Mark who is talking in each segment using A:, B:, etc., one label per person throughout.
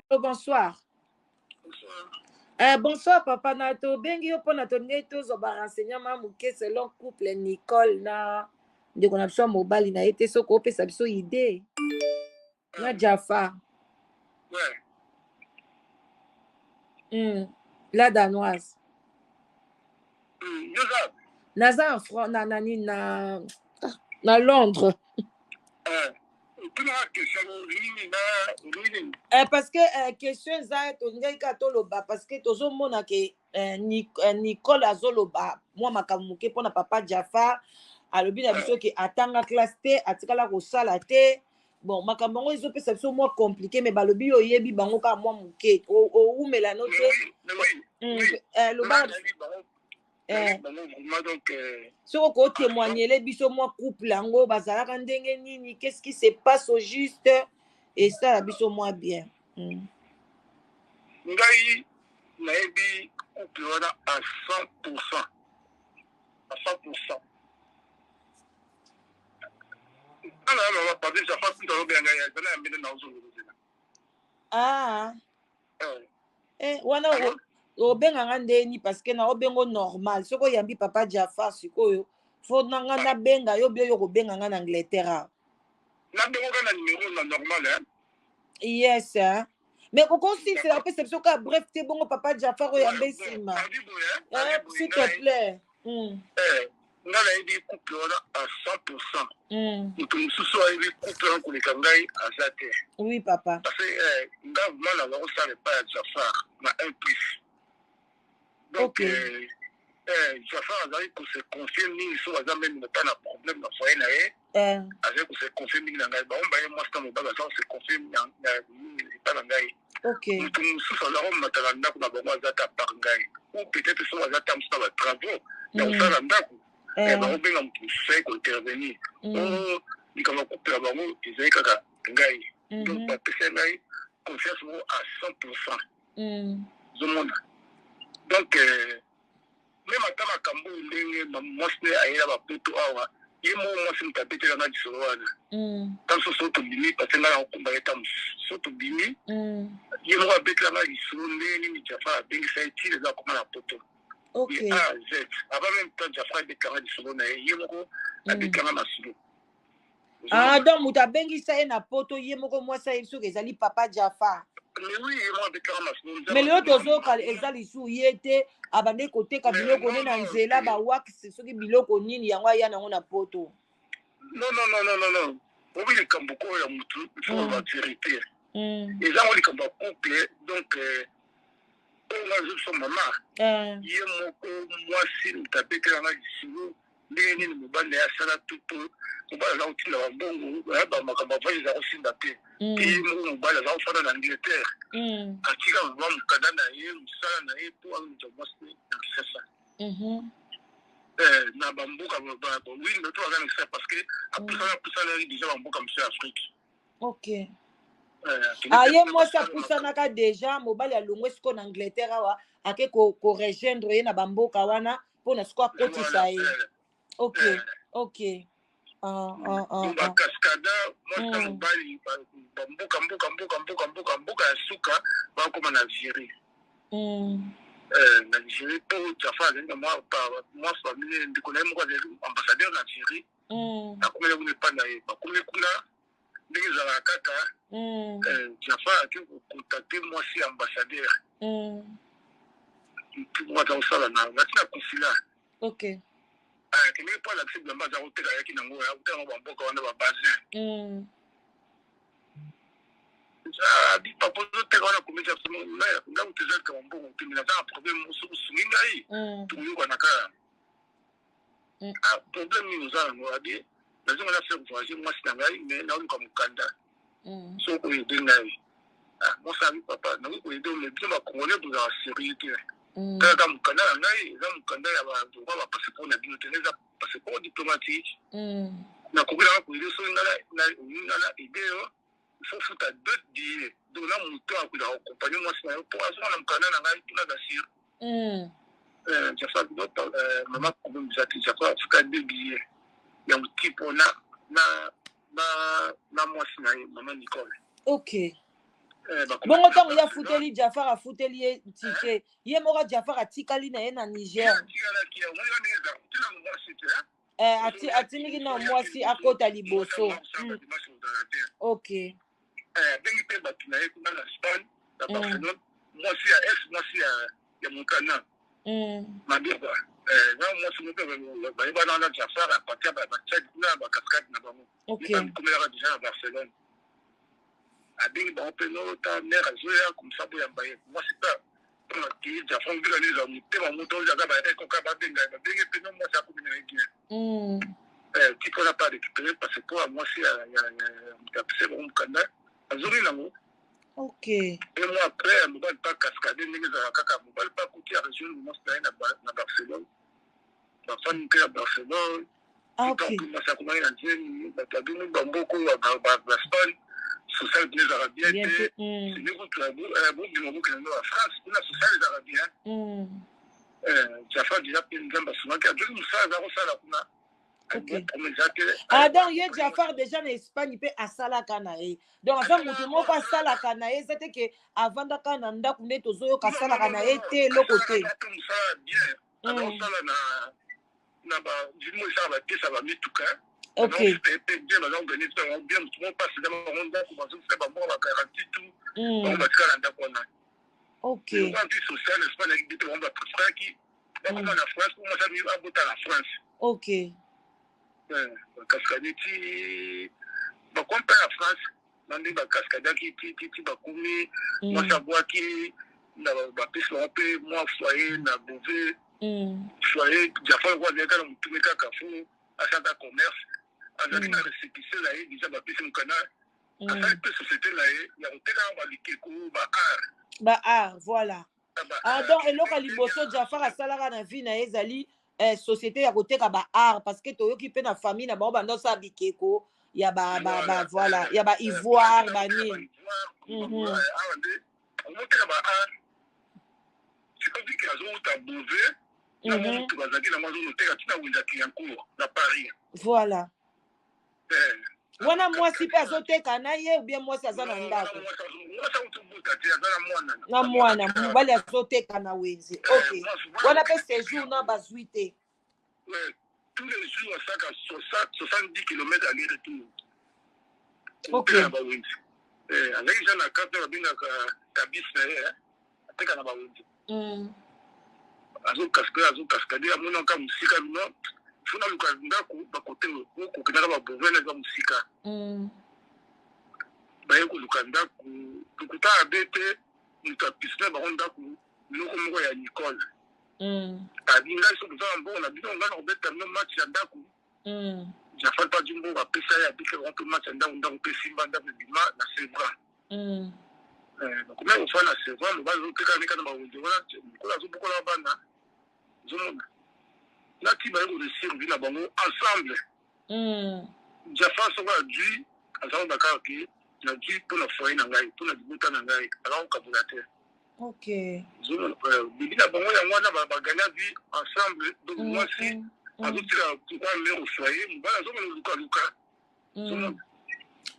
A: Bonsoir. Bonsoir papa, na tobengi yo mpona tolingi tozwa barenseignement moke selon couple Nicole na ndeko na biso ya mobali na ye te, soki opesa biso idée na Jafar.
B: Ouais.
A: La Danoise.
B: Yoza.
A: Naza en France, na nani, na Londres.
B: Tuna question nini na nini?
A: Parce que question eza, tolingaki kaka toloba parce que tozomona ke Nicole azoloba mwa makambo moke mpona papa Jafar. Alobi na biso ke atanga classe te, atikala kosala te. Bon, makambo yango ezopesa biso mwa compliqué, mais balobi yo oyebi bango kaka mwa moke, owumela no te. Loba. Soki okotémoignele biso mwa couple yango bazalaka ndenge nini, qu'est-ce qui se passe au juste, esala biso mwa bien.
B: Ngai nayebi couple wana à 100%, à 100%. Ala mama Patrice afa kuta alobi ngai azala ya mbele na ozongela.
A: Ah. Eh, wana obenganga ndeni? Parce que na obengo normal, soki oyambi papa Jafar sikoyo, fo nanga nabenga yo bi oyo kobenga nga na Angleterre awa.
B: Nabengoka na numéro na normal, hein?
A: Yes, hein? Mais okosilisela opesa biso kaka bref te, bongo papa Jafar oyo yambe nsima, s'il te plaît.
B: Nga nayebi couple wana à 100%. Moto mosusu ayebi couple wana koleka ngai aza te.
A: Oui papa.
B: Parce que nga vraiment naza kosala epai ya Jafar na 1 plus, donc Jafar azali kose confier mingi. So aza même ata na problème na foyer na ye, azali kose confier mingi na ngai. Bango baye, mwasi na mobali, aza kose confier mingi epai na ngai. Moto mosusu aza komata na ndako na bango aza ta par ngai, ou peut-être so aza ta mosusu na batravaux ya kosala ndako, bakobenga moto mosusu aye kointervenir. O likambo ya couple ya bango ezali kaka ngai. Donc bapesa ngai confiance moko à 100%. Ozomona, donc même ata makambo oyo ndenge mwasi ne ayela bapoto awa, ye moko mwasi moto abetelanga lisolo wana. Ta mosusu so tobimi, parce ngai nakokumba ye, ta mosusu so tobimi, ye moko abetelanga lisolo ndenge nini Jafar abengisa ye tile eza akoma na poto. De A à Z, avant même temps Jafar abetelanga lisolo na ye, ye moko abetelanga masolo.
A: Ah, donc moto abengisa ye na poto, ye moko mwasi ayebi soki ezali papa Jafar. Mais lelo tozoyoka eza lisusu ye te, abandeki koteka biloko nde na nzela, bawax, soki biloko nini yango aya nango na poto.
B: Non, non, non, non, non, non, obi likambo koyo ya motu, il faut ba vérité. Eza ngo likambo ya couple. Donc oyo nga azobiso mama, ye moko mwasi moto abetelanga lisolo ndenge nini mobali na ye asala tu mpo mobali aza kotinda bambongo, bamakambo avai eza kosimba te. Te, ye moko mobali aza kofanda na Angleterre, atika mama mokanda na ye, mosala na ye, mpo aluta mwasi na Kisasa, na bamboka windo to aza na Kisasa, parce que apusana apusana déjà bamboka mosusu ya Afrique.
A: Ok, ah, ye mwasi apusanaka déjà, mobali alongwe sikoyo na Angleterre awa, ake korejoindre ye na bamboka wana mpona sikoyo akotisa ye. Ok. Ah, ah, ah,
B: bakaskada mwasi na mobali, bamboka, mboka, mboka, mboka, mboka, mboka ya suka bakoma na Algérie. Na Algérie, mpo Jafar azali na mwa famille, ndeko na ye moko azali ambassadeur na Algérie. Akomeli kuna epai na ye, bakomi kuna ndenge ezalaka kaka. Jafar ake kocontacter mwasi ya ambassadeur moko aza kosala na nati na consulat. Akendeki mpo alakisi bilamba aza koteka, ayaki nango, akutaka yango bamboka wana babazin. Papa, ozoteka wana komisa ndako te, eza likambo mbongo te, naza na problème moko, soki osungi ngai tokoyokana kaka. Problème nini oza nango? Abi nazonga na faire voyager mwasi na ngai, mais naoluka mokanda, soki oaider ngai. Mwasi abi: "Papa, nakoki koaider, mais bino bacongolais bozala sérieux te. Kaka mokanda na ngai eza mokanda ya badroit, bapasseport na bino te, eza passeport diplomatique. Nakoki nanga koaider soki nga na aider yo, il faut futa deux billets, donc na moto akoki accompagner mwasi na yo mpo azonga na mokanda na ngai mpona na sûr." Jafa, mama, problème eza te. Jafa afuta deux billets ya moti mpo na mwasi na ye, mama Nicole.
A: Bongo ntango ye afuteli Jafar, afuteli ye ticket, ye moko Jafar atikali na ye na Niger. Atindiki na mwasi akota liboso. Ok.
B: Abengi mpe bato na ye kuna na Espagne, na Barcelone, mwasi ya ex mwasi ya Montana Mabirba na mwasi moko bayebana wana. Jafar apartir batiaki kuna bacascade na bango, komelaka déjà na Barcelone. Abengi bango mpe no ta mare azoya komisa boyamba ye mwasi mpe mpona ki Jafar mbika nini ezala motema moto oyo aza bayaka ekoka babenga ye, babenge mpe no mwasi akomi na ye bien. Ti mpona pa récupérer passeport ya mwasi ya moto apesa bango mokanda, azongi nango. Et moi après, mobali mpe cascade ndenge ezalaka kaka, mobali mpe akuti ya région mwasi na ye na Barcelone, bafandi mpe ya Barcelone. Mwasi akomaki na nzemi, bato abimi bamboko baSpagne, social kuna ezalaka bien te. Simi kutu bobima bokende na France, kuna social ezalaka bien. Jafar déjà mpe Nzambe asungaki, ajoki mosala aza kosala kuna.
A: Ah, donc ye Jafar déjà na Espagne mpe asalaka na ye. Donc aza motu moko asalaka na ye, eza te ke avandaka na ndako nde tozoyoka, asalaka na ye te, eloko te.
B: Mosala bien azosala na bazilimo esala bapesa bamituka. Bien, baza organise yango bien, motu moko mpasi eza bango ndako, bazosala bambongo, bagarantie tout, bango batikala na ndako wana. Vie sociale Espagne ayaki te, bango bapréféraki bakoma na France po mwasi abota na France. Bacascade ti bakomi mpe na France, na ndenge bacascadaki ti ti ti bakomi, mwasi abwaki, bapesi bango mpe mwa foyer na Beauvais. Foyer, Jafar ko azalaki na motume kaka fo asalaka commerce, azalaki na récépissé na ye déjà, bapesi mokanda, asali mpe société na ye ya kotekaka balikeko, baart.
A: Baart, voilà. Ah, donc eloko ya liboso Jafar asalaka na vie na ye ezali société ya koteka baart, parce que toyoki mpe na famille na bango banda osala bikeko ya ba voilà, ya ba ivoire, banini.
B: Awa nde omoteka baart, sikoki azowuta Beauvais na mwa motuka azalaki nango, azoloteka ntina wenze ya Clignancourt na Paris.
A: Voilà. Wana mwasi mpe azoteka na ye ou bien mwasi aza na ndako?
B: Mwasi auti te, aza na mwana.
A: Na mwana, mobali azoteka na wenze. Ok, wana mpe séjour na bazwi te.
B: Tous les jours asaka 70 km aller retour. Na bawenze azalaki ja na carte babengaka cabis na ye, ateka na bawenze. Azocascade, azocascade, amonaka mosika bino fo naluka ndako bakote okokendaka baBeauvais eza mosika. Baye koluka ndako, lokuta abe te, moto apisina bango ndako moko moko ya Nicole. Abi ngai so boza na mbongo na bino, ngai na kobeta bino match ya ndako. Jafar mpe azwi mbongo, apesa ye, abika bango mpe match ya ndako, ndako mpe esimba, ndako ebima na Sevran. Bakomaki kofanda na Sevran, mobali azoteka nika na bawenze wana, mokolo azobokola bana, ozomona nati baye koréussir vie na bango ensemble. Jafar soko azwi, aza kobaka ke nazwi mpona foyer na ngai, mpona libota na ngai, aza kokabola te. Bibi na bango yango wana bagagna vie ensemble. Donc mwasi azotika kwa mare au foyer, mobali azomona lukaluka.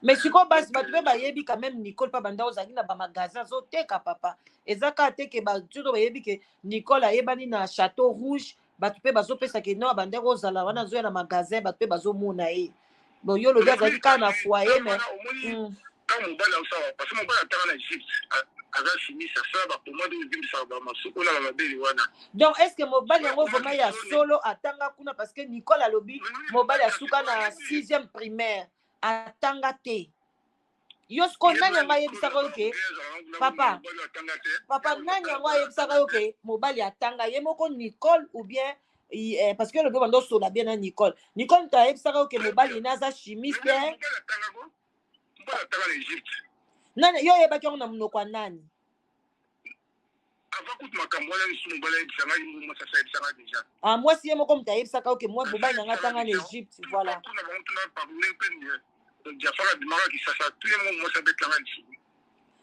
A: Mais sikoyo basi bato mpe bayebi quand même Nicole mpe banda ozalaki na bamagasin azoteka. Papa, eza kaka te ke bato bayebi ke Nicole ayebani na Château Rouge, bato mpe bazopesa ke no abandaki ozala wana, azoya na magasin, bato mpe bazomona ye. Bon, yo olobi azalaki kaka na foyer, mais
B: Ntango mobali azosala, parce que mobali atanga na Egypte, aza chimiste, asala bapomade oyo evimbisaka bamasuku na bamabele wana.
A: Donc est ce que mobali yango vraiment ya solo atanga kuna? Parce que Nicole alobi mobali asuka na sixième primaire, atanga te. Yo sikoyo nani yango ayebisaka yo ke papa, papa, nani yango ayebisaka yo ke mobali atanga? Ye moko Nicole ou bien parce que olobi bando osola bien na Nicole, Nicole moto ayebisaka yo ke mobali ne aza chimiste? Nani yo oyebaki yango na monoko ya nani?
B: Avant kutu makambo wana lisusu, mobali ayebisa ngai, mwasi asi ayebisa ngai déjà.
A: Ah, mwasi ye moko moto ayebisaka oke mwa mobali na ngai atanga na Egypte, voilà.
B: Tuna bango, tuna parle mpe Jafar abimaka Kisasa, tu ye moko mwasi abetanga lisusu.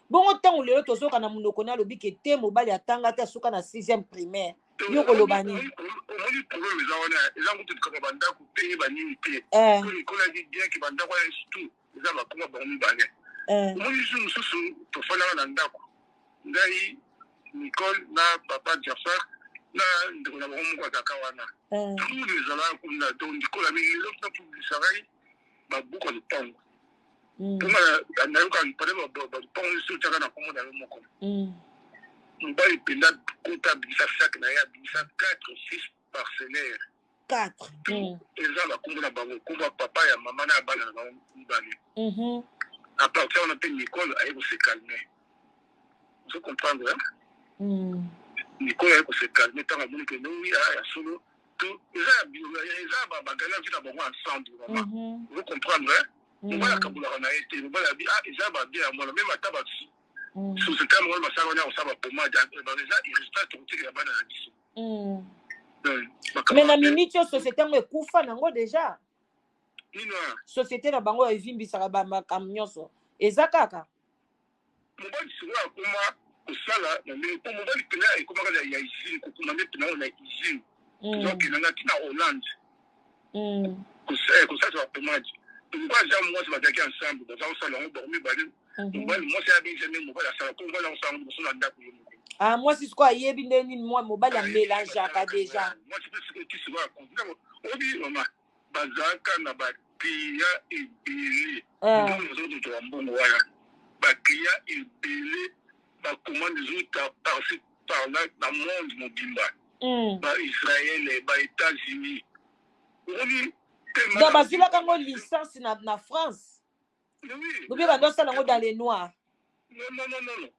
A: Bongo ntango lelo tozoka na monoko na alobi ke te, mobali atanga te, asuka na sixième primaire, yo koloba nini?
B: Omoni, problème eza wana, eza kutu likambo ya bandako te, banini te. Nicolas dit bien ke bandako wana surtout eza bakoma bango mibale. Omoni, jour mosusu tofandaka na ndako, ngai, Nicole na papa Jafar na ndeko na bango moko azalaka wana. Trouble ezalaka kuna. Donc Nicole abi lelo mpona publisa ngai babuku ya lopango, mpona nayoka pale balupango nyonso otiaka na kombo na yo moko. Mobali mpenza kota, abimisa sac na ye, abimisa 4 fiches parcellaire.
A: 4.
B: Tout eza bakombo na bango, kombo ya papa, ya mama na ya bana na bango mibale. À partir wana mpe Nicole aye kose calmer. Ozo comprendre, hein? Nicole aye kose calmer ntango amoni ke oui, ya solo to eza eza bagana vi na bango ensemble. Mama, ozo comprendre, hein? Mobali akabolaka na ye te. Mobali abi ah, eza babien ya mwana, même ata basociété ya mwana basala wana, kosala bapomade, eza résultat tokotikela bana na biso.
A: Mais na miniti oyo, société yango ekufa nango déjà.
B: Nini wana?
A: Société na bango evimbisaka bamakambo nyonso, eza kaka.
B: Mobali sikoyo akoma kosala na ndenge mpo mobali mpena ekomaka ya usine, kokoma nde mpena oyo na usine, tozokenda na ntina Hollande kosalisa bapomade. Pourquoi? Aza mwasi, bazalaki ensemble, baza kosala yango bango mibale. Mobali, mwasi ayabengisa ndenge mobali asala, mpo mobali akosala yango liboso na ndako ye moko.
A: Ah, mwasi sikoyo ayebi nde nini mobali amélangeaka déjà.
B: Mwasi mpe sikoyo ti sikoyo akontinue. Oyebi mama, bazalaka na baclient ebele. Ntango bazozwa mbongo wana, baclient ebele, bacommande ezouta par-ci par-là na monde mobimba, baIsraël, baÉtats-Unis, omoni.
A: Donc bazwilaka yango licence na France obi bando osala yango dans les noirs?
B: Non, non, non, non, non,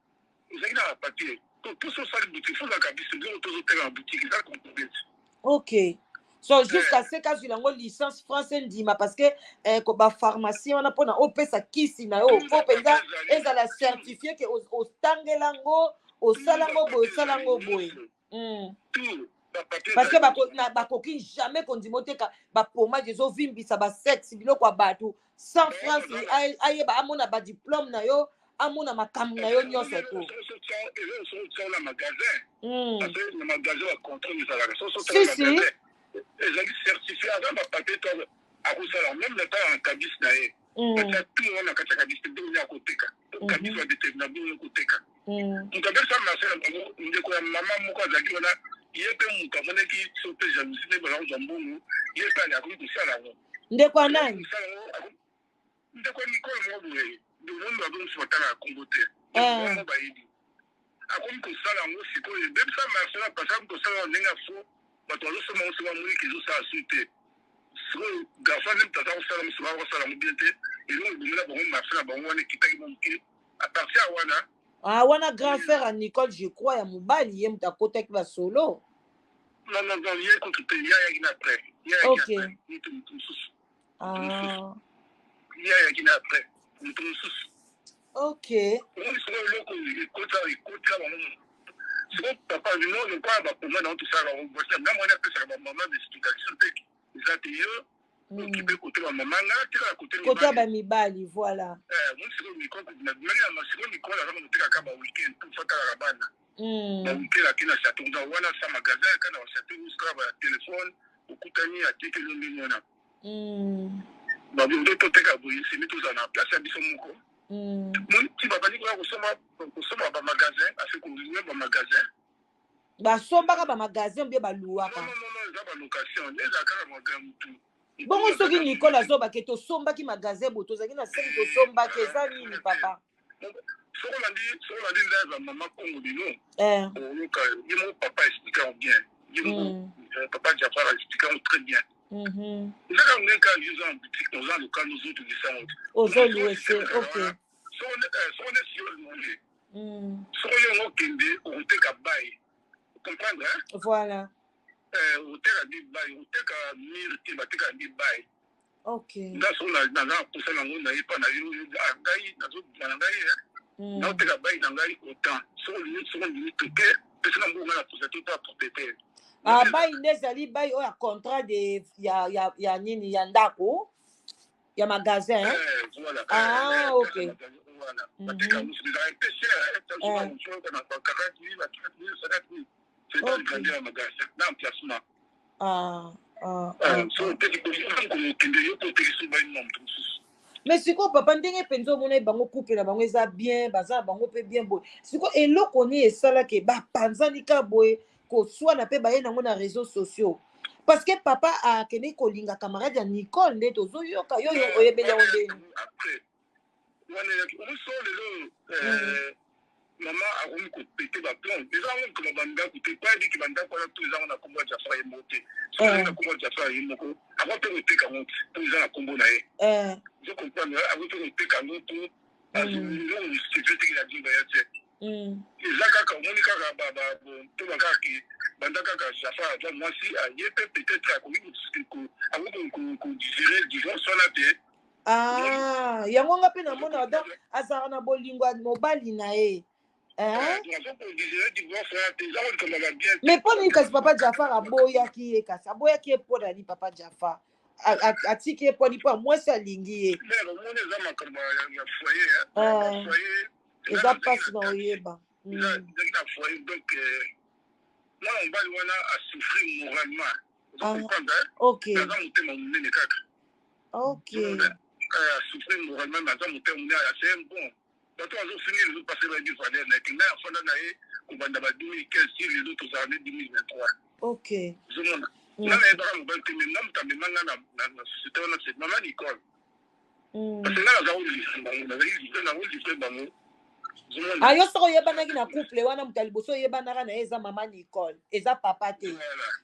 B: ezalaki na bapapier. Mposo osali boutique, fozalaka biso biloko tozoteka na boutique eza complète.
A: Ok, so jusqu'à ce kazwila yango licence, France ndima, parce que bapharmacien wana, mpona opesa kisi na yo, fo mpenza ezala certifié ke otangela yango, osala yango boye, osala yango boye. Parce que bakoki jamais kondima oteka bapomade ezovimbisa basexe, biloko ya bato, sans France ayeba, amona badiplôme na yo, amona makambo na yo nyonso to.
B: Na magasin, na magasin bacontrôle ezalaka.
A: Si, si.
B: Ezalaki certifié, aza bapapier to akosala même na tala na cabis na ye, atia tout wana na kati ya cabis te, ndenge akoteka cabis badétermina bongo koteka. Moto abebisa marché na bango, ndeko ya mama moko azalaki wana, ye mpe moto amonaki so mpe jalousie nde baza kozwa mbongo, ye mpe ali akoki kosala yango.
A: Ndeko ya nani?
B: Ndeko ya mikolo moko boye, omoni, bato mosusu batalaka Kongo te, moko bayebi, akomi kosala yango. Sikoyo ebebisa marché na parce akomi kosala yango ndenge ya faux, bato bazosomba yango. Soki bamoniki ezosala su te, sikoyo garçon nde moto aza kosala mosu, bakosala yango bien te. Eloko ebomela bango marché na bango wana ekitaki mo moke à partir ya wana.
A: Ah, wana grand frère ya Nicole, je crois, ya mobali, ye moto akotaki basolo.
B: Non, non, non, ye kutu te, ye ayaki na après. Ye ayaki après, moto mosusu. Ye ayaki na après, moto mosusu. Omoni sikoyo eloko ekota, ekota bango sikoyo. Papa bino lokola bapoma nango, tosalaka yango na mwana, apesaka bamama baexplication te, eza te yo okipe kote bamama, nga tikala kote.
A: Kote ya bamibali, voilà.
B: Moni sikoyo mikolo sikoyo, mikolo aza kotekaka baweekend mpo fatalaka bana. Baweekend ake na chateau wana sa magasin, aka na bachateau kaka batelefone, okutani, atekeli ndenge wana. Babonde toteka boye, esemi tozala na place ya biso moko. Moni ti babandi koya kosomba bamagasin, ase kolouer bamagasin.
A: Basombaka bamagasin bie balouaka?
B: Non, non, eza balocation, eza kaka mutu.
A: Bongo soki Nicole azobake tosombaki magasin boye, tozalaki na senge, tosombaki, eza nini, papa?
B: Soki olandi nde ya mama Kongo bino, oyoka ye moko papa explique yango bien, ye moko papa Jafar explique yango très bien. Eza kaka ndenge kaka yo oza na boutique, oza na lokando, ozotungisa yango te.
A: Ozolouer se, ok.
B: Soko nesi yo louer, soko yo yango okende okoteka bail, comprendre?
A: Voilà.
B: Oteka nde bail, oteka mur te, bateka nde bail. Nga soko naza na posa nango, nayepa na yo, ngai nazobima na ngai, naoteka bail na ngai autant. Soko olingi, soko ondimi, toke, pesaka mbongo ngai na posa te mpa propriétaire.
A: Ah, bail nde ezali bail oyo ya contrat de ya nini, ya ndako ya magasin?
B: Voilà.
A: Ah, ok.
B: Voilà, bateka mosu ezalaka mpe cher, na ba 40 000, ba 30 000, 50 000, c'est pas grandeur ya magasin na emplacement.
A: Ah, ah, ah.
B: So oteki, okende yo mpo otekisi bail na moto mosusu.
A: Mais sikoyo papa, ndenge mpenza omona bango, couple na bango eza bien, baza na bango mpe bien boye, sikoyo eloko nini esalaki bapanzani ka boye, koswana mpe baye nango na réseaux sociaux? Parce que papa akendeki kolinga camarade ya Nicole, nde tozoyoka yo, yo oyebeli yango ndeni?
B: Après wana eyaki omoso lelo, mama akomi kopéter baplombs. Eza yango likoma bandako te, po ayebiki bandako wana to ezango na nkombo ya Jafar ye moko te. Soki ezali na nkombo ya Jafar ye moko, ako mpe koteka yango te, po eza na nkombo na ye. Ozo comprendre? Ako mpe koteka yango po eloko teke ya dimba ya te. Eza kaka omoni kaka to bakaka ke banda kaka Jafar aza mwasi, aye mpe peut-être akoki kodigérer divorce wana te.
A: Ah, yango nga mpe namona, donc azalaka na bolingo ya mobali na ye. Mais mpo nini kasi papa Jafar aboyaki ye? Kasi aboyaki ye mpo na nini? Papa Jafar atiki ye mpo nini? Mpo mwasi alingi ye.
B: Eza makambo ya foyer.
A: Eza mpasi na oyeba.
B: Ezalaki na foyer, donc mwana mobali wana asouffrir moralement.
A: Ok.
B: Aza motema monene kaka. Asouffrir moralement, mais aza motema monene, c'est bon. Bato azofingi lelo parce bayebi valeur na ye te. Ngai afanda na ye kobanda ba 2015 ti lelo, tozala nde 2023. Ozomona, nga nayebaka mobali te, mais nga moto amema nga na société wana, c'est mama Nicole, parce que nga naza kolivrer bango, nazali nakolivrer bango.
A: Ah, yo soko oyebanaki na couple wana, moto ya liboso oyebanaka na ye eza mama Nicole, eza papa te.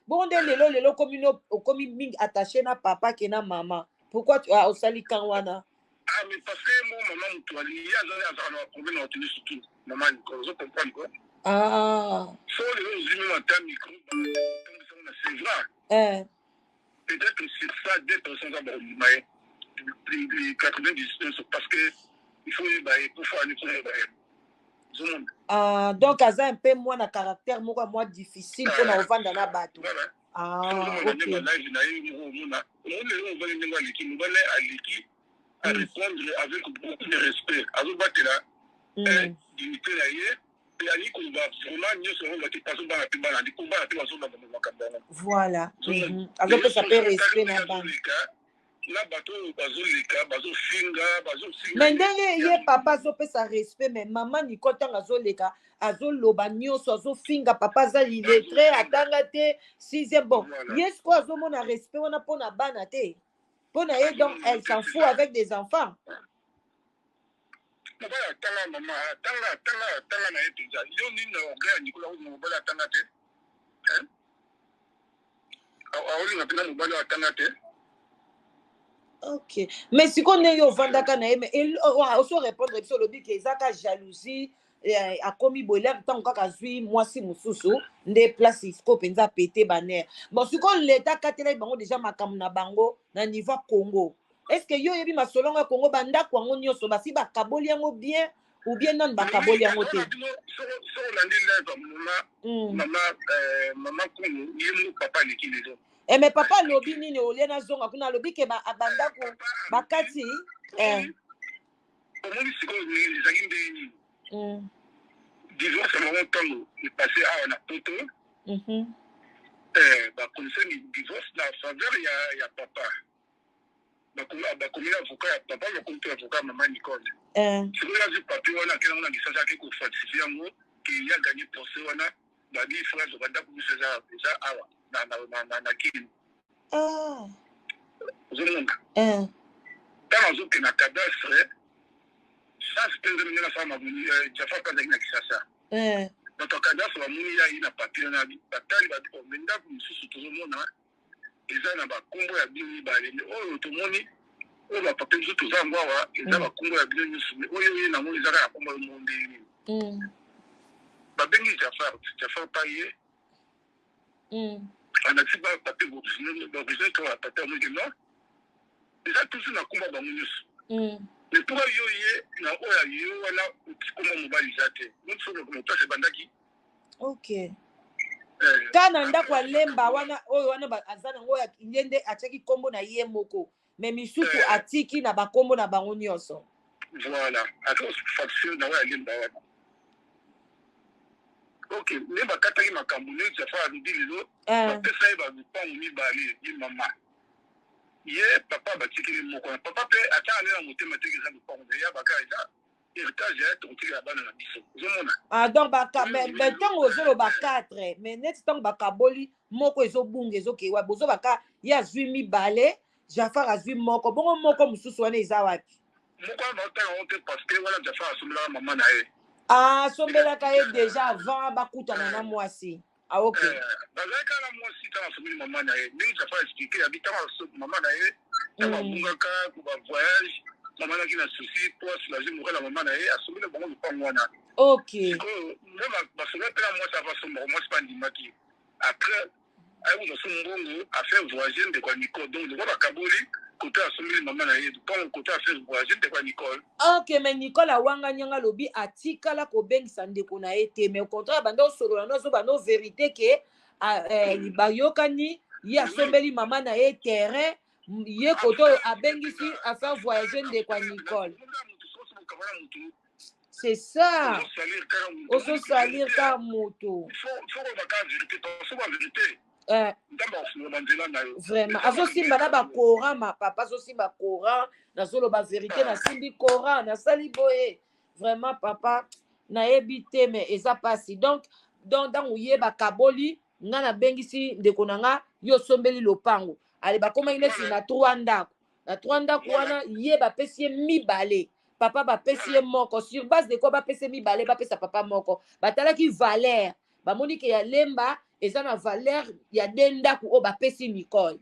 A: Bongo nde lelo lelo okomi, okomi mingi attaché na papa ke na mama. Pourquoi osali kan wana?
B: Ah, mais parce que mo mama moto ali ye azali, azalaka na baproblème na bato nyonso tout, mama Nicole, ozo comprendre quoi?
A: Ah.
B: So lelo ozwi meme ata micro na, c'est vrai, peut-être sur ça deux personnes za bakondima ye, les 90 nyonso, parce que il faut yeba ye po fani, faut yeba ye, ozomona?
A: Ah, donc aza un peu mwa na caractère moko ya mwa difficile mpona kovanda na bato.
B: Ah, ok. Live na ye moko, omona, omoni lelo mobali ndenge aleki, mobali aleki arépondre avec beaucoup de respect, azobatela dignité na ye mpe alingi koloba vraiment nyonso yango te, azobanga mpe bana, mpo bana mpe bazolanda makambo yango.
A: Voilà, azopesa mpe respect na bana.
B: Na bato oyo bazoleka, bazofinga, bazofinga.
A: Mais ndenge ye papa azopesa respect, mais mama Nicole, ntango azoleka, azoloba nyonso, azofinga papa aza illettré, atanga te sixième. Bon, ye sikoyo azomona respect wana mpona bana te, mpo na ye, donc elle s'en fout avec des enfants.
B: Mobali atanga, mama atanga, atanga, atanga na ye mpenza. Yo nini na orgueil ya Nikola? Oyo mobali atanga te, aolinga mpenza mobali oyo atanga te.
A: Ok, mais sikoyo ndenge ovandaka na ye, mais oso répondre biso, olobi ke eza ka jalousie, akomi boye lere ntango kaka azwi mwasi mosusu nde place sikoyo mpenza apéter banerfs. Bon, sikoyo leta akatelaki bango déjà makambo na bango na niveau ya Congo. Est ce que yo oyebi masolongo ya Congo? Bandako yango nyonso basi bakaboli yango bien ou bien nani bakaboli yango te?
B: So olandi live ya mama Kongo, ye moko papa aleki lelo.
A: E, mais papa alobi nini? Olie nazonga kuna, alobi ke bandako bakati.
B: Omoni sikoyo ezalaki ndenge nini? Divorce yango ntango epasse awa na Poto, bakomisani divorce na faveur ya papa, bakomi avocat ya papa, bakomi mpe avocat ya mama Nicole. Sikoyo azwi papier wana, akenango na lisasi, ake kofalsifier yango ke ye agagner procès wana. Babi frère, bandako biso eza awa na Kini. Ozomona, ntango azokende na cadastre, chance mpe nzambe ndenge asala, Jafar mpe azalaki na Kisasa. Bato ya cadastre bamoni ye ayi na papier wana, batali, babi: "Me ndako mosusu tozomona eza na bakombo ya bino mibale, mais oyo tomoni, oyo bapapier mosusu toza yango awa, eza bakombo ya bino nyonso, mais oyo ye nango eza kaka kombo yo moko, ndenge nini?" Babengi Jafar, Jafar pa ye alakisi bapapier baoriginal to bapapier yango ke non, eza toujours na kombo ya bango nyonso. Mais mpoka yo ye na oyo ya yo wana, kombo mobali eza te, moto ebandaki.
A: Ok, ka na ndako ya Lemba wana, oyo wana aza nango, ye nde atiaki nkombo na ye moko, mais misusu atiki na bakombo na bango nyonso.
B: Voilà, facture na oyo ya Lemba wana. Ok, nde bakataki makambo nde Jafar alobi lelo bapesa ye balupango mibale, ye mama. Ye papa batikeli moko wana, papa mpe atiaka nde na motema te eza lopango na ye, baka eza héritage ya tokotikela bana na biso, ozomona.
A: Ah, donc baka mais ntango ozoloba 4, mais neti ntango bakaboli moko ezobunga, ezokewa, bozobaka ye azwi mibale, Jafar azwi moko, bongo moko mosusu wana eza wapi?
B: Moko wana baotala yango te, parce que wana Jafar asombelaka mama na ye.
A: Ah, asombelaka ye déjà avant bakutana na mwasi. Ah, ok.
B: Bazalaki kaka na mwasi ntango asombeli mama na ye. Ndenge Jafar expliqué, abi ntango mama na ye, ntango abungaka ba voyage, mama naki na souci mpo asoulage moral ya mama na ye, asombeli bango lopango wana. Sikoyo nde basombeli mpe na mwasi, ava asombaka mwasi mpe andimaki. Après aye kozwa so mbongo, afaire voyager ndeko ya Nicole. Donc lokwa bakaboli, kote asombeli mama na ye lopango, kote afaire voyager ndeko ya Nicole.
A: Ok, mais Nicole awanga nyanga, alobi atikala kobengisa ndeko na ye te, mais au contraire banda osolola no azoba no vérité ke bayokani, ye asombeli mama na ye terrain, ye kote oyo abengisi afaire voyager ndeko ya Nicole. C'est ça, ozosalir ka moto. Vraiment azosimba na bacoran, ma papa azosimba coran, nazoloba vérité, nasimbi coran, nasali boye. Vraiment papa, nayebi te, mais eza mpasi. Donc ntango ye bakaboli, nga nabengisi ndeko na nga, yo osombeli lopango, ale bakomaki neti na trois ndako. Na trois ndako wana, ye bapesi ye mibale, papa bapesi ye moko. Sur base de quoi bapesi ye mibale, bapesa papa moko? Batalaki valeur, bamoni ke ya Lemba eza na valeur ya de ndako oyo bapesi Nicole.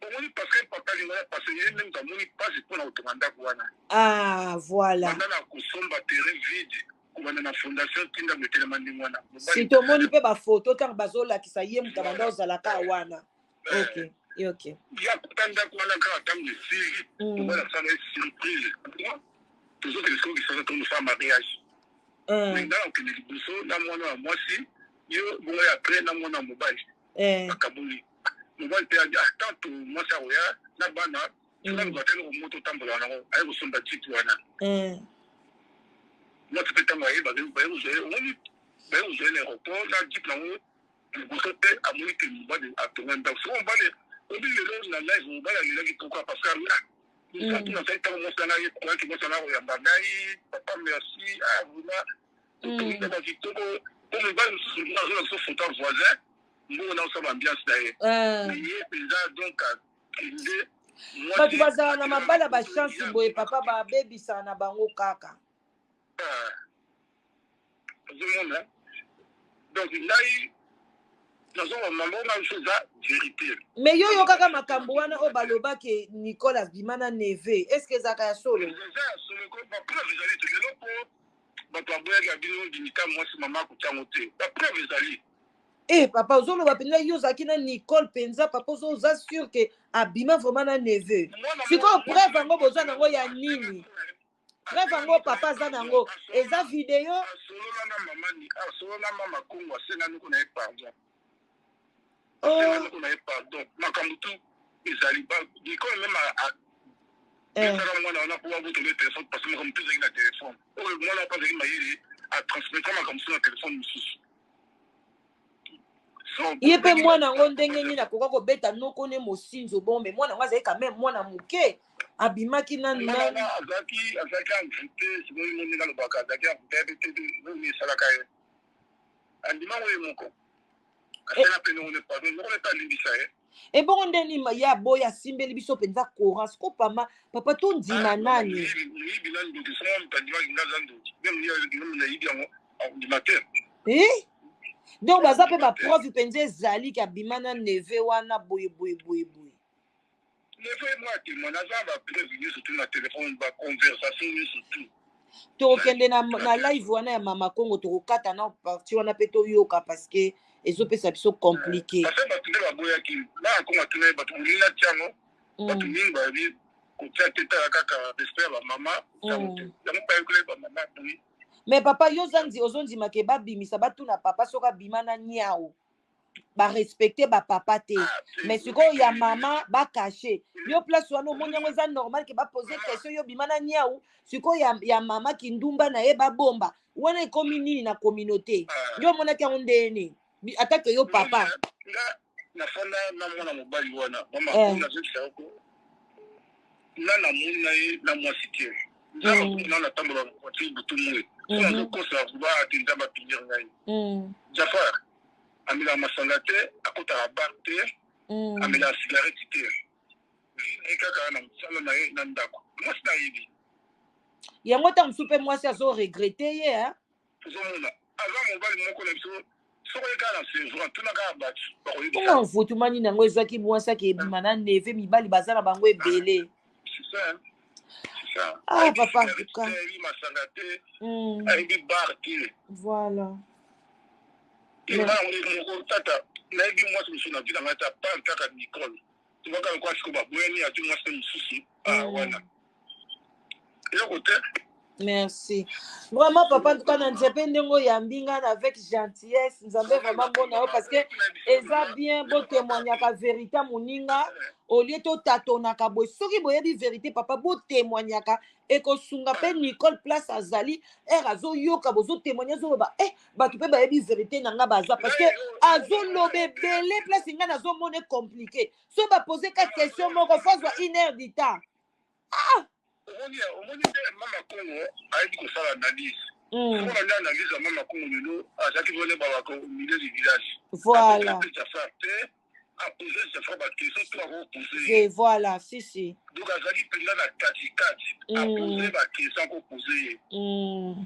B: Omoni, parce que papa alingaka, parce que ye ndenge amoni mpasi mpona kotonga ndako wana.
A: Ah, voilà.
B: Banda na kosomba terrain vide, kobanda na fondation, tinda etelema ndenge wana.
A: Si tomoni mpe bafoto ntango bazolakisa ye moto abanda ozalaka wana. Ok.
B: Ya kuta ndako wana kaka ntango esili, mobali asala ye surprise: tozokende sikoyo Kisasa, tokosala mariage. Mais nga nakokende liboso na mwana ya mwasi, yo bongo ya après na mwana ya mobali. Bakaboli, mobali mpe tanto mwasi akoya na bana, naluka te eloko moko totambolaka nango, aye kosomba jeep wana. Mwasi mpe ntango aye, baye kozwa ye, omoni, baye kozwa ye na aéroport na jeep nango liboso te. Amoni ke mobali atonga ndako. Soko mobali obi lelo na live, mobali alelaki. Pourquoi? Parce que mosantu nazali ntango mwasi na ye koyaki, mwasi na koyamba ngai: "Papa, merci." Ah, vraiment totongi ndako kitoko. Po mobali mosusu azola biso photo ya voisin, mbongo na osala ambiance na ye, ye mpenza donc akende.
A: Bato bazala na mabala, bachance boye, papa, babebisaka na bango kaka.
B: Ozomona, donc ngai nazonga mambo nga biso eza vérité.
A: Mais yo yokaka makambo wana oyo balobaki Nicole abima na neveu, est ce que ezalaka ya solo?
B: Eza ya solo ko, bapreuve ezali te. Lelo po bato baboyaki ya bino limita mwasi mama akotiango te, bapreuve ezali.
A: Eh papa, ozoloba mpenza yo ozalaki na Nicole mpenza, papa, oza sûr ke abima vraiment na neveu? Sikoyo preuve yango boza nango ya nini? Preuve yango papa aza nango eza video?
B: Asolola na mama, asolola na mama Kongo, asenga noko na ye pardon, asenga noko na ye pardon. Makambo tu ezali. Nicole même apesaka mwana wana mpo babotole telefone, parce que makambo tu ezalaki na telefone oyo mwana mpo azalaki mayele, atransmettra makambo mosusu na telefone mosusu.
A: Ye mpe mwana yango ndenge nini akoka kobeta noko ne mosinzo? Bon, mais mwana yango azali quand même mwana moke, abimaki nanu.
B: Azalaki envoûté. Sikoyo ndenge alobaka, azalaki envoûté te, nini esalaka ye, andimango ye moko, asala mpe noko ne pardon, noko ne mpe alimbisa ye.
A: Ebongo ndeni ye aboyi, asimbeli biso mpenza coran. Siko pama papa, tondima nani?
B: Moyibi na ndoki. Songo moto andimaki nga aza ndoki, meme nayibi yango, akondima te.
A: Eh? Donc baza mpe bapreuve mpenza ezali ke abima na neveu wana boye boye boye boye.
B: Neveu mwa témoin, naza bapreuve nyonso tu na telefone, baconversation nyonso tu.
A: Tokokende na live wana ya Mama Congo, tokokata na partie wana mpe toyoka, parce que ezopesa biso compliqué.
B: Parce que bato nde baboyaki na Kongo, atuna ye bato bolingi na tiango, bato mingi bayebi kotia te, tala kaka respect ya bamama yango te, yango bayekoli bamama boyi.
A: Mais papa, yo ozondima ke babimisa, batuna papa soki abima na niau, barespecte bapapa te, mais sikoyo ya mama bacacher. Yo place wana omoni yango eza normal ke bapose question yo bima na niau, sikoyo ya mama kindumba na ye babomba wana, ekomi nini na communauté? Yo omonaki yango ndeni atake yo papa?
B: Nga nafanda na mwana mobali wana, mama, nazokisa yoko. Nga namoni na ye na mwasi te. Nzambe akomona natambola na voiture butu moi. So nazokosa ba ate Nzambe apunir ngai. Jafar amelaka masanga te, akotaka bar te, amelaka cigarette te. Vie na ye kaka na mosala na ye na ndako. Mwasi nayebi.
A: Yango ntango mosusu mpe mwasi azo regretter ye, hein?
B: Ozomona aza mobali moko na biso, soki oye kaka na sevran, tuna kaka bato bakoyebisa.
A: Mpona mvutuma nini yango ezwaki mwasi ake ebima na neveu? Mibali baza na bango ebele.
B: C'est ça, hein? C'est ça.
A: Ah,
B: Ayebi
A: papa, en
B: cigarette
A: tout cas.
B: te, ayebi masanga te, ayebi bar te.
A: Mais
B: Eza moko tata, nayebi mwasi mosusu na vie na ngai te, apart kaka Nicole. Tobaka lokola sikoyo baboyani, azwi mwasi mosusu wana eloko te.
A: Merci vraiment, papa. En tout cas, na nzambe, ndenge oyambi nga na avec gentillesse, Nzambe vraiment mbona yo, parce que eza bien botémoignaka vérité ya moninga au lieu totatonaka boye. Soki boyebi vérité, papa, botémoignaka, ekosunga mpe Nicole place azali ere azoyoka bozotémoigne, azoloba eh, bato mpe bayebi vérité na nga baza, parce que azoloba ebele. Place nga nazomona compliqué, so bapose ka question moko, faut azwa une heure du temps.
B: Omoni nde Mama Kongo ayebi kosala analyse. Soko nde analyse ya Mama Kongo lelo, azalaki vone babaka au milieu du village. Ape Jafar te, apose Jafar baquestion to akopose ye.
A: Et voilà, si si.
B: Donc azalaki mpenza na katikati, apose baquestion akopose ye.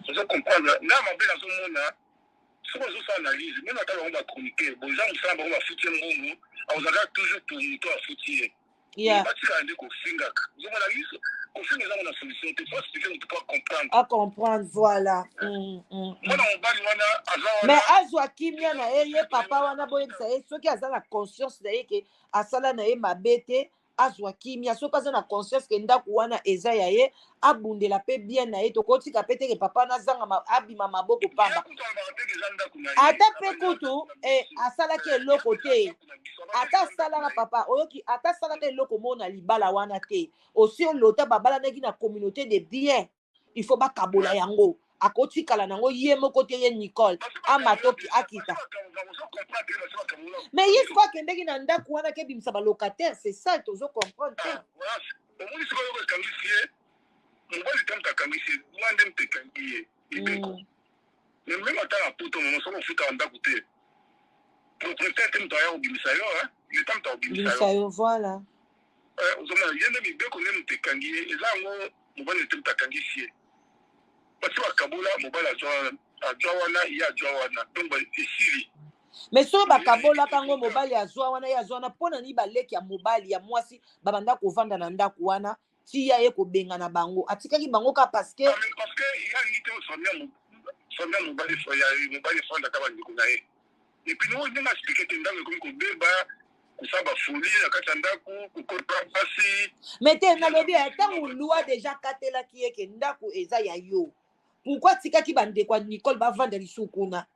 B: Ozo comprendre nga mabe nazomona, soki ozosala analyse, même ata bango bachroniqueur, bon, eza mosala bango, bafuti ye mbongo, akozalaka toujours pour moto afuti ye. Batikala nde kofingaka. Ozomona liso, kofinga ezango na solution te. Faut expliquer moto po comprendre.
A: A comprendre, voilà.
B: Mwana mobali wana aza wana.
A: Mais azwa kimia na ye, ye papa wana, boyebisa ye soki aza na conscience na ye ke asala na ye mabe te, azwa kimia. Soki aza na conscience ke ndako wana eza ya ye, abundela mpe bien na ye. Tokotika mpe teke papa wana azanga abima maboko
B: ye
A: pamba.
B: Kutu alobaka te ke eza ndako na ye.
A: Ata mpe kutu asalaki eloko te, ata asalaka, papa, oyoki, ata asalaka eloko moko na libala wana te, osi olota babalanaki na communauté de bien, il faut bakabola yango, akotikala nango ye moko te. Ye Nicole amatoki akita, mais ye sikoyo akendeki na ndako wana akebimisa balocataire, c'est ça tozo comprendre te.
B: Omoni sikoyo oyo ekangisi ye, mobali te moto akangisi ye, wana nde moto ekangi ye, mibeko. Mais même ata na poto, mama, soki ofutaka ndako te, propriétaire te moto aya kobimisa yo, leta moto akobimisa
A: bimisa
B: yo.
A: Yo, voilà.
B: Ozomona ye nde mibeko nde moto ekangi ye, eza yango mobali te moto akangisi ye. Parce bakabola, mobali azwa wana, ye azwa wana, donc esili.
A: Mais soki bakabolaka yango, mobali azwa wana, ye azwa wana, mpo na nini baleki ya mobali ya mwasi babanda kovanda na ndako wana ti ya ye kobengana bango? Atikaki bango kaka parce que
B: Ah, mais parce que ye alingi te famille ya mobali, ya mobali efandaka bandeko na ye. Et puis oyo ndenge expliqué te, ndako ekomi kobeba, kosala bafolie na kati ya ndako, kokota basi.
A: Mais te, nalobi ntango loi déjà akatelaki ye ke ndako eza ya yo, pourquoi atikaki bandeko ya Nicole bavanda lisusu kuna?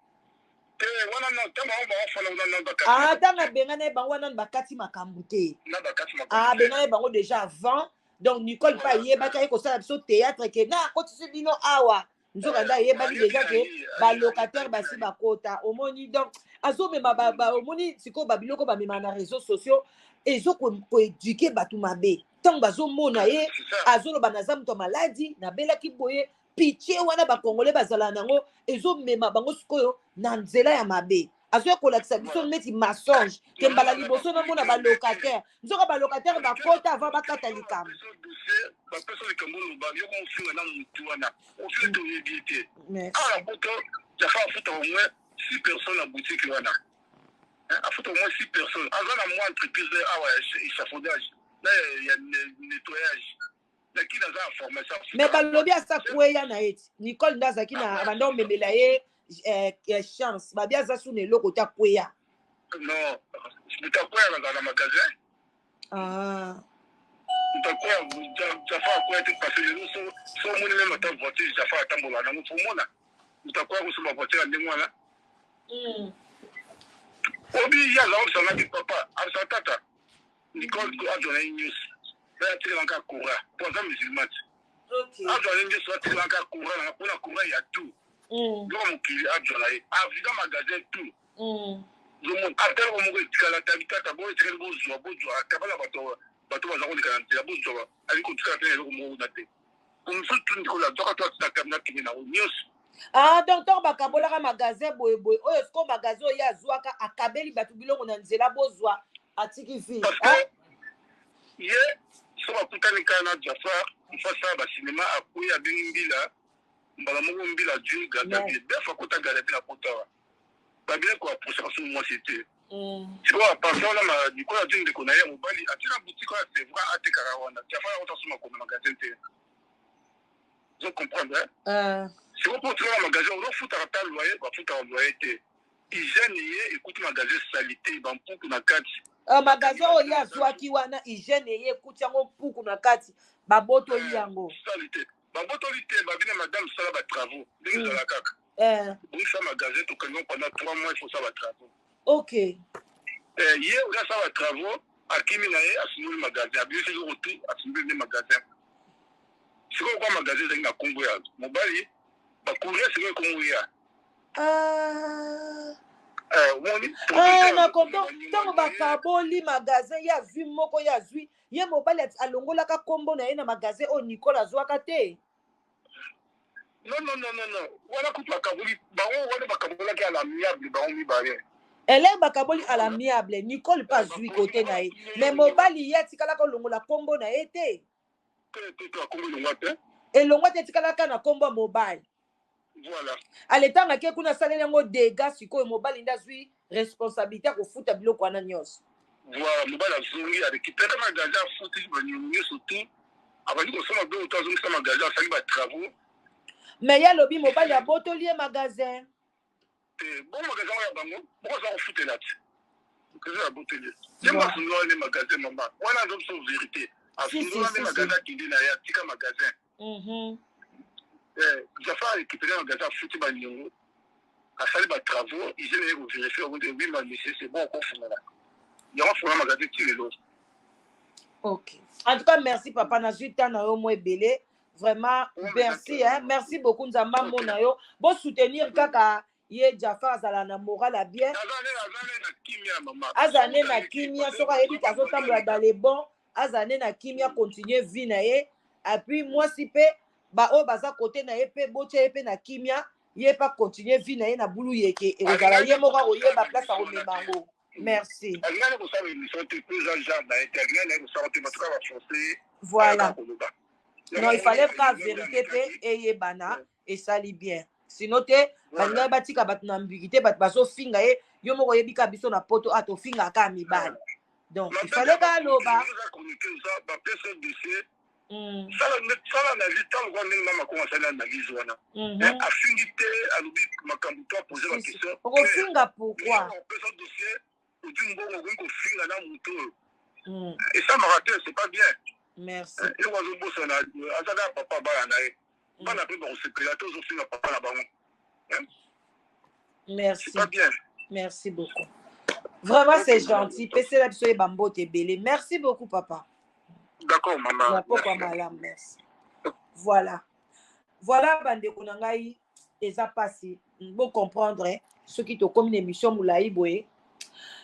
B: Te, wana na ntango bango baofanda kuna nano bakati.
A: Ah, ntango abengana ye bango wana, nano bakati makambo te.
B: Na bakati makambo
A: Ah,
B: te.
A: abengana ye bango déjà avant. Donc Nicole mpe ayebaki, aye kosala biso théâtre ke na akotisi bino awa, nzoka nde ayebaki déjà ke balocataire basi bakota. Omoni, donc azomema omoni sikoyo babiloko bamema na réseaux sociaux ezo koéduquer bato mabe. Ntango bazomona ye
B: C'est ça.
A: azoloba naza moto ya maladi, nabelaki boye, pitié wana bakongole bazala nango ezomema bango sikoyo na nzela ya mabe. Azoya kolakisa biso neti mensonge ke mbala liboso namona balocataire, nzoka balocataire bakota avant bakata likambo.
B: Bapesa likambo, oloba yo komofinga na motu wana, ofili te, oyebi ye te.
A: Merci.
B: Awa na poto, Jafa afuta au moins six personnes na boutique wana. Hein, afuta au moins six personnes. Aza na mwa entreprise awa ya échafaudage na ya nettoyage, lakini aza na formation.
A: Mais balobi asa kweya na ye ti Nicole nde azalaki na banda omemela ye chance, babi aza su na eloko te, akweya.
B: Non, moto akweyaka azala na magasin.
A: Ah.
B: Moto akwea, Jafa akwea te, parce que lelo so omoni même ata voiture Jafa atambola nango, fo omona moto akwea kosomba voiture ya ndenge wana. Obi ye aza obisanga te, papa abisa tata Nicole azwa na ye nyonso, mpe atikelaka courant po aza musulman te. Azwa na ye nyonso, atikelaka courant nanga mpona courant ya tout. Biloko mokili azwa na ye, avida magasin tout. Ozomona ata eloko moko etikala tabi tata boyo etikali, bozwa, bozwa, akabala bato. Bato baza koleka na nzela, bozwa, ali kotikala te na eloko moko kuna te. Mosusu tu ndikola azwaka to atikaka na kende nango nyonso.
A: Ah, donc ntango bakabolaka magasin boyeboye oyo, sikoyo magasin oyo ye azwaka, akabeli bato biloko na nzela, bozwa, atiki vie.
B: Parce que ye so bakutani kaka na Jafar, mpo asala basinema, akwei, abengi Mbila mbala moko. Mbila azwi garde, def akota garde na kotawa babile koapprochaka so mwasi te. Sikoyo apense wana, Nicole azwi ndeko na ye ya mobali, atie na boutique oyo, c'est vrai, atekaka wana. Jafar akota so makoma magasin te, ozo comprendre? Sikoyo mpo otikaka magasin, ozofutaka ta loyer, bafutaka loyer te. Hygiène ye ekuti magasin saleté, bampuku na kati.
A: Magasin oyo ye azwaki wana, hygiène ye ekuti yango mpuku na kati, babotoli yango.
B: Saleté, babotoli te, babina madame sala batravaux ndenge ezala kaka. Bongisa magasin, tokangi pendant 3 mois, il faut sala batravaux. Ye oyo asala batravaux, akimi na ye, asundoli magasin, abimisi eloko tu, asundoli nde magasin. Sikoyo kwa magasin ezali na nkombo ya mobali, bacourrier sikoyo ekongo ya omoni.
A: Na comprendre. Ntango bakaboli magasin, ye azwi moko, ye azwi, ye mobali alongolaka nkombo na ye na magasin oyo Nicole azwaka te.
B: Non, non, non, non, non, wana kutu bakaboli bango, wana bakabolaki à l'amiable bango mibale.
A: Elere bakaboli à l'amiable, Nicole mpe azwi kote na ye, mais mobali ye atikalaka olongola nkombo na ye te.
B: Te, te, te, akombo elongwa te.
A: Elongwa te, etikalaka na nkombo ya mobali.
B: Voilà.
A: Ale ntango ake kuna, asaleli yango dégâts. Sikoyo mobali nde azwi responsabilité ya kofuta biloko wana nyonso.
B: Voilà, mobali azongi, arécupéré magasin, afuti banyongo nyonso tu, abandi kosomba biloko to azongisa magasin, asali batravaux.
A: Mais ye alobi mobali abotoli ye magasin.
B: Te, bon, magasin oyo ya bango moko aza kofutela te, magasin ya boteli ye mo asundola nde magasin. Mama wana aza biso vérité, asundola nde magasin, akende na ye, atika magasin. Jafar arécupéré magasin, afuti baniongo, asali batravaux, hygiène ye kovérifier yango nde oui, ma monsieur, c'est bon, okofungola yango. Afungola magasin ti lelo.
A: Ok, en tout cas merci papa, nazwi temps na yo mo ebele, vraiment merci, hein? Merci beaucoup, Nzambe amona yo. Bosoutenir kaka ye Jafar, azala na moral ya bien. Azala nde na kimia, soki ayebi ke azotambola dans les bons, azala nde na kimia, continue vie na ye. Et puis mwasi mpe, baoyo baza kote na ye mpe, botia ye mpe na kimia, ye mpe acontinue vie na ye na bulu yeke, ekozala ye moko akoyeba place akomema yango. Merci.
B: Alingani kosala émission te mpo eza genre na ye te, alingani naye kosala te, batuka baforce.
A: Voilà, non, il fallait ka vérité mpe eyebana, esali bien. Sinon te, balingaki batika bato na ambiguïté, bato bazofinga ye. Yo moko oyebi ka biso na Poto a tofingaka ya mibali, donc il fallait ka aloba.
B: Sala analyse ntango kwa ndenge mama Kongo asali analyse wana, afingi te, alobi makambo to apose baquestion.
A: Okofinga pourquoi?
B: Opesa dossier, ozwi mbongo, okoki kofinga na moto oyo esamaka te, c'est pas bien.
A: Merci.
B: Eloko azobosana, aza kaka papa bana na ye, bana mpe bakosepela te ozofinga papa na bango.
A: Merci.
B: C'est pas bien.
A: Merci beaucoup, vraiment c'est gentil. Pesela biso yeba mbote ebele. Merci beaucoup, papa.
B: D'accord, mama.
A: Pokwa malamu, merci. Voilà, voilà, bandeko na ngai, eza mpasi bocomprendre soki tokómi na émission molai boye,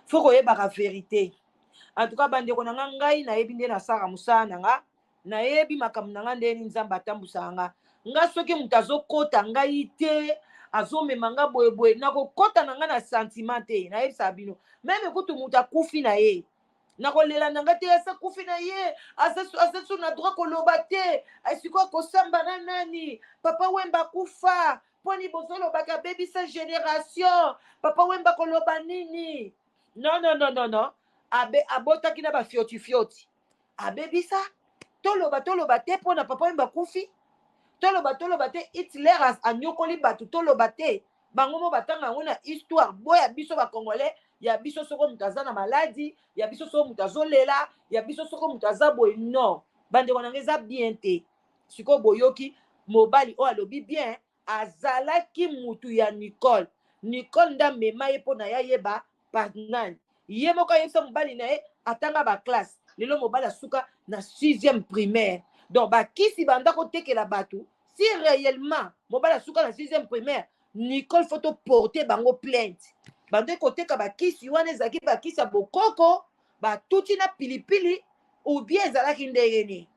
A: faut koyebaka vérité. En tout cas, bandeko na nga, ngai nayebi nde nasalaka mosala na nga, nayebi makambo na nga ndeni Nzambe atambusaka nga. Nga soki moto azokɔta ngai te, azomema nga boyeboye, nakokɔta na nga na sentiment te. Nayebisaka bino, même kutu moto akufi na ye, nakolela na nga te. Asa kufi na ye, aza so na droit koloba te. Sikoyo akosamba na nani? Papa Wemba akufa, mponi bozolobaka abebisa génération? Papa Wemba koloba nini? Non, non, non, non, non. Abe abotaki na bafiotifioti, abebisa. Toloba, toloba te mpo na Papa Wemba akufi. Toloba, toloba te. Hitler anyokoli bato, toloba te. Bango mo batanga yango na histoire. Boya biso bacongolais ya biso, soko moto aza na maladi ya biso, soko moto azolela ya biso, soko moto aza boye, non, bandeko na nga, eza bien te. Sikoyo boyoki mobali oyo alobi bien, azalaki mutu ya Nicole. Nicole nde amema ye mpo na ye ayeba nani. Ye moko ayebisa mobali na ye atanga baclasse. Lelo mobali asuka na sixième primaire. Donc bakisi banda kotekela bato, si réellement mobali asuka na sixième primaire, Nicole faut toporte bango plainte. Bande koteka bakisi wana, ezalaki bakisi ya bokoko, batuti na pilipili. Ou bien ezalaki ndenge nini?